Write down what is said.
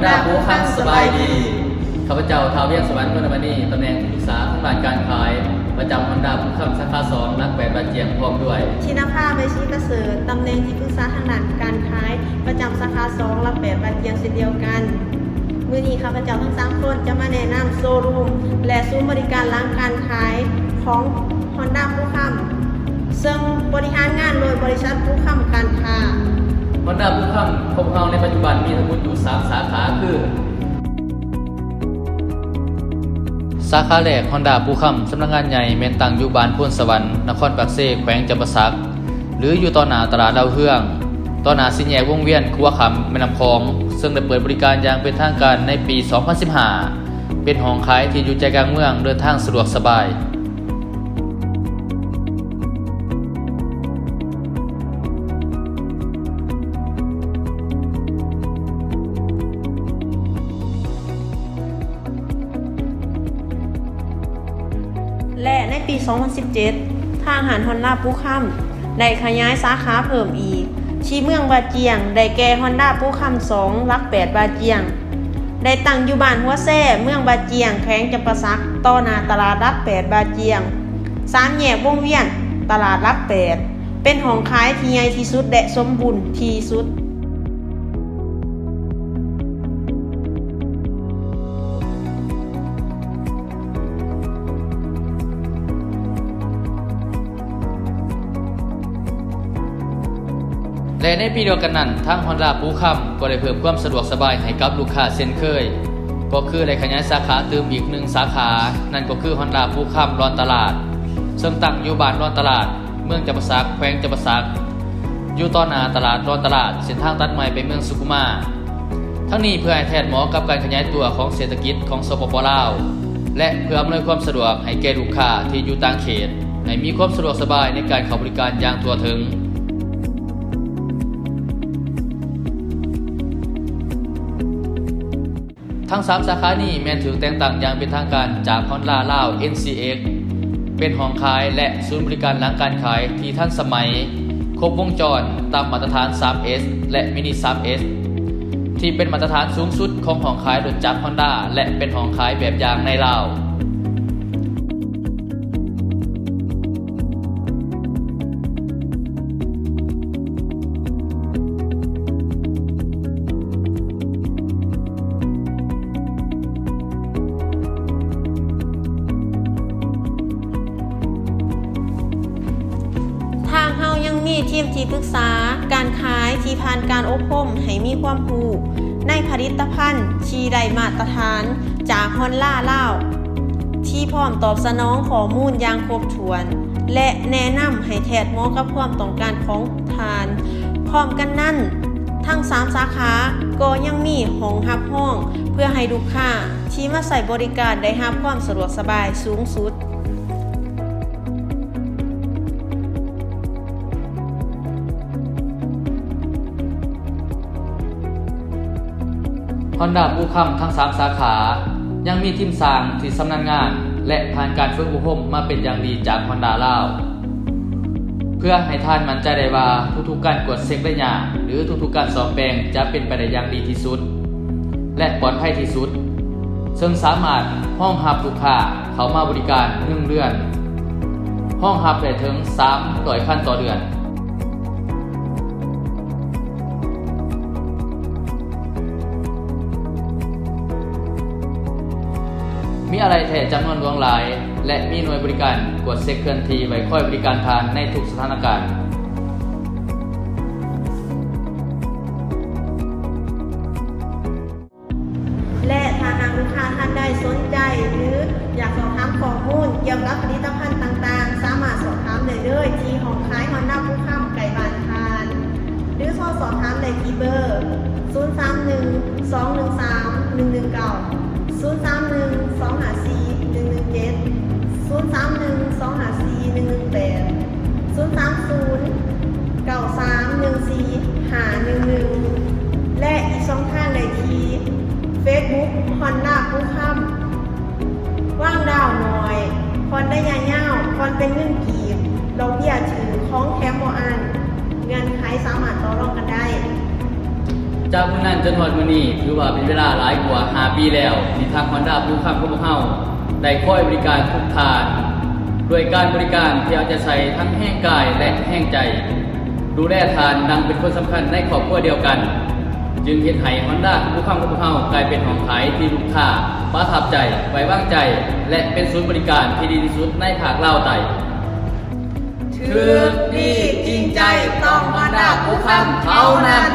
ດາພູຄຳ ສະບາຍດີ. ຂ້າພະເຈົ້າ ທ້າວ ວຽງສະຫວັນ ວົນນະມະນີ ຕຳແໜ່ງທີ່ປຶກສາທາງດ້ານການຂາຍ ປະຈຳຮອນດ້າພູຄຳ ສາຂາສອງ ຫຼັກແປດ ບາດຈຽງ ພ້ອມດ້ວຍ ທິນະພາ ໄວສີປະເສີດ ຕຳແໜ່ງທີ່ປຶກສາທາງດ້ານການຂາຍ ປະຈຳສາຂາສອງ ຫຼັກແປດ ບາດຈຽງ ເຊັ່ນດຽວກັນ. ມື້ນີ້ຂ້າພະເຈົ້າທັງສາມຄົນຈະມາແນະນຳໂຊຣູມ ແລະ ສູນບໍລິການຫຼັງການຂາຍຂອງຮອນດ້າພູຄຳ ເຊິ່ງບໍລິຫານງານໂດຍບໍລິສັດພູຄຳການຄ້າ. ຮອນດ້າພູຄຳຂອງເຮົາໃນປັດຈຸບັນມີທັງໝົດຢູ່ສາມສາຂາ ຄື ສາຂາແລກ ຮອນດ້າພູຄຳ ສຳນັກງານໃຫຍ່ແມ່ນຕັ້ງຢູ່ບ້ານໂພນສະຫວັນ ນະຄອນປາກເຊ ແຂວງຈຳປາສັກ ຫຼື ຢູ່ຕໍ່ໜ້າຕະຫຼາດດາວເຮືອງ, ຕໍ່ໜ້າສີ່ແຍກວົງວຽນຂົວຂ້າມແມ່ນ້ຳຂອງ, ເຊິ່ງໄດ້ເປີດບໍລິການຢ່າງເປັນທາງການໃນປີສອງພັນສິບຫ້າ ເປັນຫ້ອງຂາຍທີ່ຢູ່ໃຈກາງເມືອງ, ເດີນທາງສະດວກສະບາຍ. ແລະ ໃນປີສອງພັນສິບເຈັດ ທາງຮ້ານຮອນດ້າພູຄຳ ໄດ້ຂະຫຍາຍສາຂາເພີ່ມອີກ ທີ່ເມືອງບາຈຽງ ໄດ້ແກ່ຮອນດ້າພູຄຳສອງ ຫຼັກແປດ ບາຈຽງ ໄດ້ຕັ້ງຢູ່ບ້ານຫົວແຊ ເມືອງບາຈຽງ ແຂວງຈຳປາສັກ ຕໍ່ໜ້າຕະຫຼາດຫຼັກແປດ ບາຈຽງ, ສາມແຍກວົງວຽນ, ຕະຫຼາດຫຼັກແປດ ເປັນຫ້ອງຂາຍທີ່ໃຫຍ່ທີ່ສຸດ ແລະ ສົມບູນທີ່ສຸດ. ແລະ ໃນປີດຽວກັນນັ້ນ, ທາງຮອນດ້າພູຄຳກໍໄດ້ເພີ່ມຄວາມສະດວກສະບາຍໃຫ້ກັບລູກຄ້າເຊັ່ນເຄີຍ, ກໍຄືໄດ້ຂະຫຍາຍສາຂາຕື່ມອີກໜຶ່ງສາຂາ, ນັ້ນກໍຄືຮອນດ້າພູຄຳດອນຕະຫຼາດ, ເຊິ່ງຕັ້ງຢູ່ບ້ານດອນຕະຫຼາດ, ເມືອງຈຳປາສັກ, ແຂວງຈຳປາສັກ, ຢູ່ຕໍ່ໜ້າຕະຫຼາດດອນຕະຫຼາດ, ເສັ້ນທາງຕັດໃໝ່ໄປເມືອງສຸຂຸມາ. ທັງນີ້ເພື່ອໃຫ້ແທດເໝາະກັບການຂະຫຍາຍຕົວຂອງເສດຖະກິດຂອງ ສປປ ລາວ ແລະ ເພື່ອອຳນວຍຄວາມສະດວກໃຫ້ແກ່ລູກຄ້າທີ່ຢູ່ຕ່າງເຂດ ໃຫ້ມີຄວາມສະດວກສະບາຍໃນການເຂົ້າບໍລິການຢ່າງທົ່ວເຖິງ. ທັງສາມສາຂານີ້ແມ່ນຖືກແຕ່ງຕັ້ງຢ່າງເປັນທາງການຈາກຮອນດ້າລາວ ເອັນຊີເອັກ ເປັນຫ້ອງຂາຍ ແລະ ສູນບໍລິການຫຼັງການຂາຍທີ່ທັນສະໄໝ, ຄົບວົງຈອນ, ຕາມມາດຕະຖານ ສາມເອັສ ແລະ ມິນິ ສາມເອັສ ທີ່ເປັນມາດຕະຖານສູງສຸດຂອງຫ້ອງຂາຍລົດຈັກຮອນດ້າ ແລະ ເປັນຫ້ອງຂາຍແບບຢ່າງໃນລາວ. ທາງເຮົາຍັງມີທີມທີ່ປຶກສາການຂາຍທີ່ຜ່ານການອົບຮົມໃຫ້ມີຄວາມຮູ້ໃນຜະລິດຕະພັນທີ່ໄດ້ມາດຕະຖານຈາກຮອນດ້າລາວ ທີ່ພ້ອມຕອບສະໜອງຂໍ້ມູນຢ່າງຄົບຖ້ວນ ແລະ ແນະນຳໃຫ້ແທດເໝາະກັບຄວາມຕ້ອງການຂອງທ່ານ. ພ້ອມກັນນັ້ນ, ທັງສາມສາຂາກໍຍັງມີຫ້ອງຮັບຮອງເພື່ອໃຫ້ລູກຄ້າທີ່ມາໃຊ້ບໍລິການໄດ້ຮັບຄວາມສະດວກສະບາຍສູງສຸດ. ຮອນດ້າພູຄຳທັງສາມສາຂາ ຍັງມີທີມຊ່າງທີ່ຊຳນານງານ ແລະ ຜ່ານການຝຶກອົບຮົມມາເປັນຢ່າງດີຈາກຮອນດ້າລາວ ເພື່ອໃຫ້ທ່ານໝັ້ນໃຈໄດ້ວ່າທຸກໆການກວດເຊັກໄລຍະ ຫຼື ທຸກໆການສ້ອມແປງຈະເປັນໄປໄດ້ຢ່າງດີທີ່ສຸດ ແລະ ປອດໄພທີ່ສຸດ, ເຊິ່ງສາມາດຮອງຮັບລູກຄ້າເຂົ້າມາບໍລິການໜຶ່ງເດືອນ ຮອງຮັບໄດ້ເຖິງສາມຮ້ອຍຄັນຕໍ່ເດືອນ. ມີອາໄຫຼ່ແທ້ຈຳນວນຫຼວງຫຼາຍ ແລະ ມີໜ່ວຍບໍລິການກວດເຊັກເຄື່ອນທີ່ໄວ້ຄອຍບໍລິການທ່ານໃນທຸກສະຖານະການ. ແລະ ຖ້າຫາກລູກຄ້າທ່ານໃດສົນໃຈ ຫຼື ຢາກສອບຖາມຂໍ້ມູນກ່ຽວກັບຜະລິດຕະພັນຕ່າງໆ ສາມາດສອບຖາມໄດ້ເລີຍທີ່ຫ້ອງຂາຍຮອນດ້າພູຄຳໃກ້ບ້ານທ່ານ ຫຼື ໂທສອບຖາມໄດ້ທີ່ເບີ ສູນສາມໜຶ່ງ ສອງໜຶ່ງສາມ ໜຶ່ງໜຶ່ງເກົ້າ, ສູນສາມໜຶ່ງ ສອງຫ້າສີ່ ໜຶ່ງໜຶ່ງເຈັດ, ສູນສາມໜຶ່ງ ສອງຫ້າສີ່ ໜຶ່ງໜຶ່ງແປດ, ສູນສາມສູນ ເກົ້າສາມໜຶ່ງສີ່ ຫ້າໜຶ່ງໜຶ່ງ ແລະ ອີກຊ່ອງທາງໄດ້ທີ່ເຟສບຸກ ຮອນດ້າພູຄຳ. ວາງດາວໜ້ອຍ ຜ່ອນໄລຍະຍາວ ຜ່ອນເປັນເງິນກີບ ດອກເບ້ຍຖືກ ຂອງແຖມບໍ່ອັ້ນ ເງື່ອນໄຂສາມາດຕໍ່ລອງກັນໄດ້. ຈາກມື້ນັ້ນຈົນຮອດມື້ນີ້ ຖືວ່າເປັນເວລາຫຼາຍກວ່າຫ້າປີແລ້ວ ທີ່ທາງຮອນດ້າພູຄຳຂອງພວກເຮົາ ໄດ້ຄອຍບໍລິການທຸກທ່ານ ດ້ວຍການບໍລິການທີ່ເອົາໃຈໃສ່ທັງແຮງກາຍ ແລະ ແຮງໃຈ ດູແລທ່ານດັ່ງເປັນຄົນສຳຄັນໃນຄອບຄົວດຽວກັນ ຈຶ່ງເຮັດໃຫ້ຮອນດ້າພູຄຳຂອງພວກເຮົາກາຍເປັນຫ້ອງຂາຍທີ່ລູກຄ້າປະທັບໃຈ, ໄວ້ວາງໃຈ ແລະ ເປັນສູນບໍລິການທີ່ດີທີ່ສຸດໃນພາກລາວໃຕ້. ຖືກ, ດີ, ຈິງໃຈ ຕ້ອງຮອນດ້າພູຄຳເທົ່ານັ້ນ.